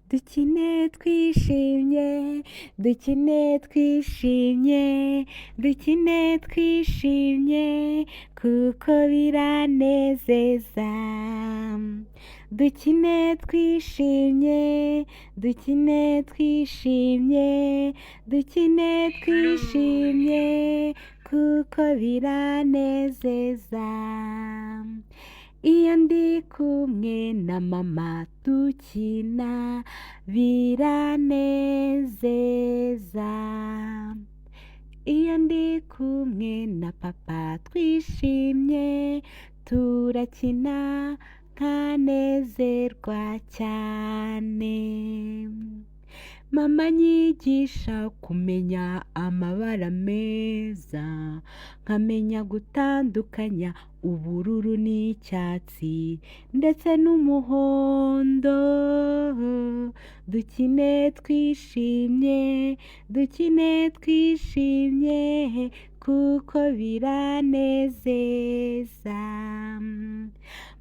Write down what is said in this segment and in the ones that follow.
Dukine twishimye, dukine twishimye, dukine twishimye, kuko biranezeza. Dukine twishimye, dukine twishimye, dukine twishimye, kuko biranezeza. Iyo ndi kumwe na mama dukina biranezeza. Iyo ndi kumwe na papa twishimye, turakina nkanezerwa cyane. Mama anyigisha kumenya amabara meza, nkamenya gutandukanya ubururu n'icyatsi ndetse n'umuhondo. Dukine twishimye, dukine twishimye, kuko biranezeza.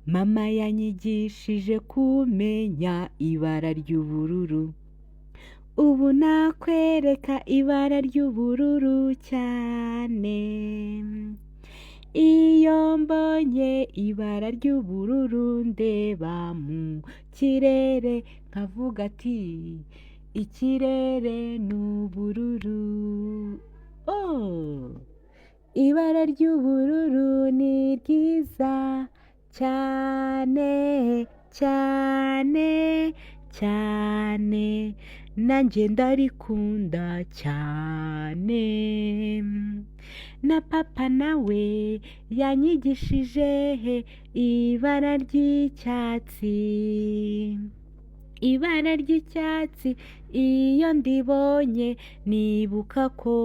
Mama yanyigishije kumenya ibara ry'ubururu. Ubu nakwereka ibara ry'ubururu cyane. Iyo mbonye ibara ry'ubururu ndeba mu kirere nkavuga ati: "Ikirere ni ubururu." Oh! Ibara ry'ubururu ni ryiza cyane cyane cyane, nanjye ndarikunda cyane. Na papa nawe yanyigishije ibara ry'icyatsi. Ibara ry'icyatsi iyo ndibonye nibuka ko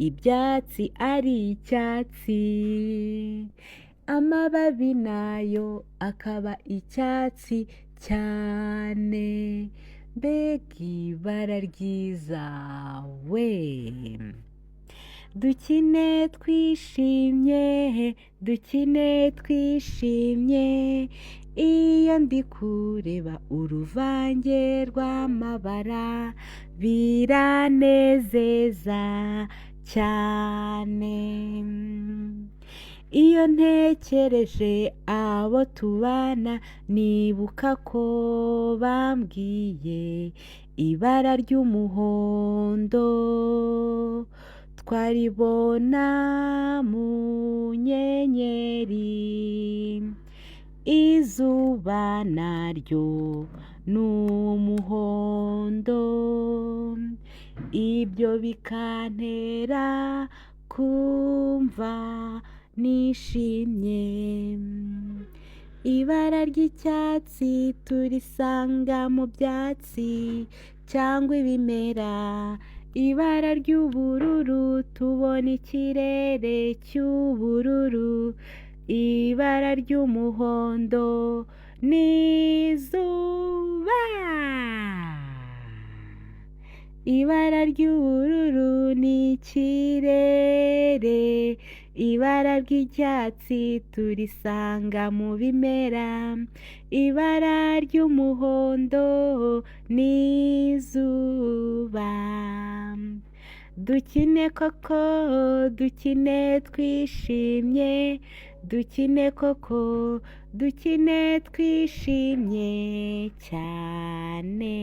ibyatsi ari icyatsi, amababi nayo akaba icyatsi cyane. Mbega ibara ryiza we! Dukine twishimye, dukine twishimye. Iyo ndi kureba uruvange rw'amabara biranezeza cyane. Iyo ntekereje abo tubana nibuka ko bambwiye ibara ry'umuhondo twaribona mu nyenyeri, izuba naryo ni umuhondo, ibyo bikantera kumva nishimye. Ibara ry'icyatsi turisanga mu byatsi cyangwa ibimera, ibara ry'ubururu tubona ikirere cy'ubururu, ibara ry'umuhondo ni izuba. Ibara ry'ubururu ni ikirere, ibara ry'icyatsi turisanga mu bimera, ibara ry'umuhondo ni izuba. Dukine koko, dukine twishimye, dukine koko, dukine twishimye cyane.